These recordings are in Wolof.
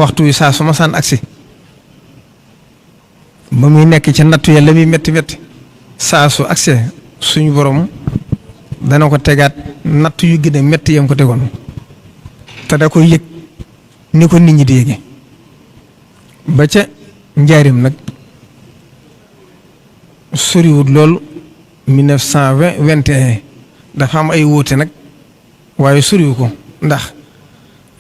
waxtu wi saa su ma saan agsi ba muy nekk ci nattu ya la muy métti métti saa su agsee suñu borom dana ko tegaat nattu yu gën a métti yam ko tegoon te da koy yëg ni ko nit ñi di yëge ba ca njaarim nag soriwut loolu 1921 dafa am ay wuute nag waaye soriwu ko ndax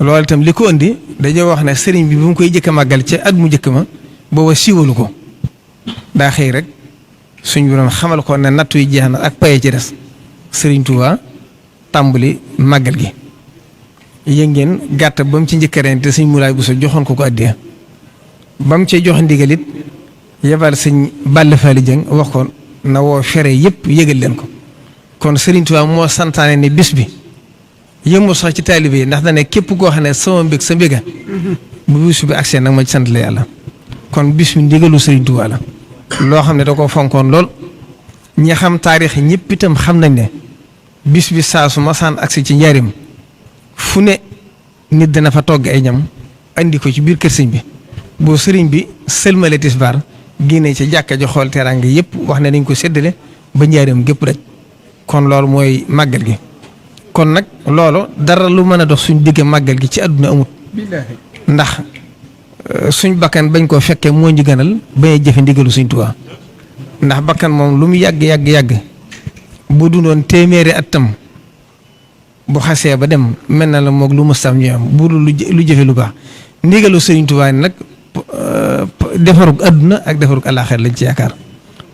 loolu itam li ko indi dañoo wax ne sëriñ bi bu mu koy jëkk a màggal ca at mu njëkk ma booba siiwalu ko daa xëy rek suñ borom xamal ko ne nattu yi jeex na ak paye ci des sëriñ Touba tàmbali màggal gi yëg ngeen gàtt ba mu ci njëkk a ren te sëñ Moulay Bousso joxoon ko addiya ba mu cee jox ndigal it yebal sëñ Balla Fally Dieng wax ko na woo fere yëpp yëgal leen ko kon sëriñ Touba moo santaane ne bis bi yëngu sax ci taalibe yi ndax da ne képp koo xam ne sama mbég sa mbéga bu bis bi agsee nag ma ci sant la yàlla kon bis bi ndigalu sëriñ Touba la loo xam ne da koo fonkoon lool ñi xam taarix ñëpp itam xam nañ ne bis bi saa su masaan agsi ci njaarim fu ne nit dana fa togg ay ñam andi ko ci biir kër sëñ bi boo sëriñ bi sëlmale tisbaar génne ci jàkka ji xool teraanga yëpp wax ne dañ ko séddale ba njaarim gépp rek kon loolu mooy màggal gi kon nag loolu dara lu mën a dox suñ digg màggal gi ci àdduna amut ndax suñ bakkan bañ koo fekkee moo ñu gënal bañ a jëfe ndigalu suñ Tuubaa ndax bakkan moom lu mu yàgg bu dundoon téeméeri atam bu xasee ba dem mel na la moog lu mustam ñu am bu dul lu jëfe lu baax ndigalu Sëriñ Tuubaa nag defarug àdduna ak defarug àllaaxira lañ ci yaakaar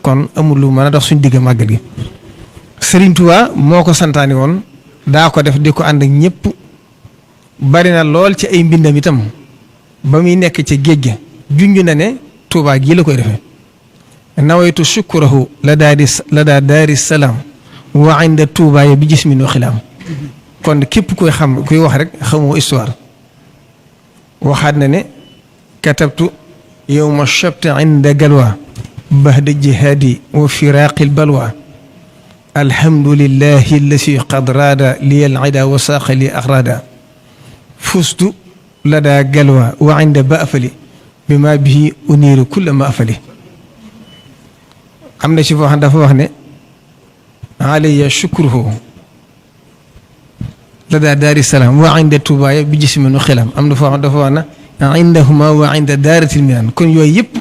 kon amul lu mën a dox suñ digg màggal gi Sëriñ Tuubaa moo ko santaani woon daa ko def di ko ànd ak ñëpp bari na lool ci ay mbindam itam ba muy nekk ci géej gi junj na ne Tuubaa gii la koy defee nawaytu shukurahu la daa daari salaam wa inda Tuubaa ya bi jismin wa xilaam kon képp koy xam kuy wax rek xamoo histoire waxaat na ne katabtu yowma shabti inda galwa bahda jihaadi wa firaaqil balwa alhamdulillahi allasi qad raada li al-ida wa saaqa li axraada fustu lada galwa wa inda baafali bima bihi uniiru kulla maafali am na ci foo xam dafa wax ne alayya shukruhu lada daari salaam wa inda tubaaya bi jismin wa xilaam am na foo xam dafa wax na indahuma wa inda daaratil minaan kon yooyu yëpp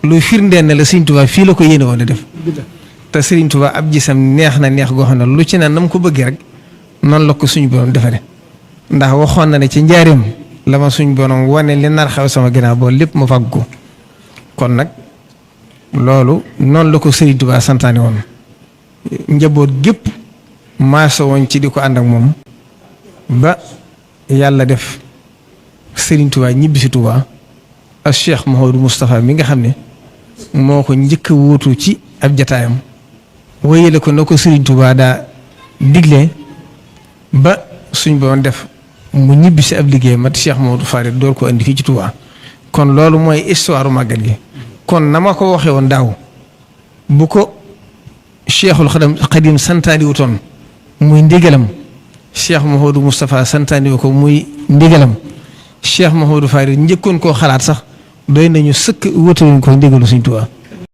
lu firndeel ne la Sëriñ Tuubaa fii la ko yéene woon a def te Sëriñ Tuubaa ab gisam neex na neex goo xam ne lu ci ne nam ko bëggee rek noonu la ko suñu borom defare ndax waxoon na ne ci njaareem la ma suñu borom wane li nar xaw sama ginnaaw boo lépp ma fàgg ko kon nag loolu noonu la ko Sëriñ Tuubaa santaane woon njaboot gépp maaso woon ci di ko ànd ak moom ba yàlla def Sëriñ Tuubaa ñibbisi Tuubaa ak Cheikh Mouhamadou Moustapha mi nga xam ne moo ko njëkk a wuutu ci ab jataayam wéyale ko na ko Sëriñ Tuubaa daa digle ba suñ boon def mu ñibbisi ab liggéey mat Cheikh Mouhamadou Farid door ko andi fii ci Tuubaa kon loolu mooy histoire màggal gi kon na ma ko waxee woon daaw bu ko Cheikhul Xadim santaani wutoon muy ndigalam Cheikh Mouhamadou Moustapha santaani wu ko muy ndigalam Cheikh Mouhamadou Farid njëkkoon koo xalaat sax doy nañu sëkk wutewuñ ko ndigalu Sëriñ Tuubaa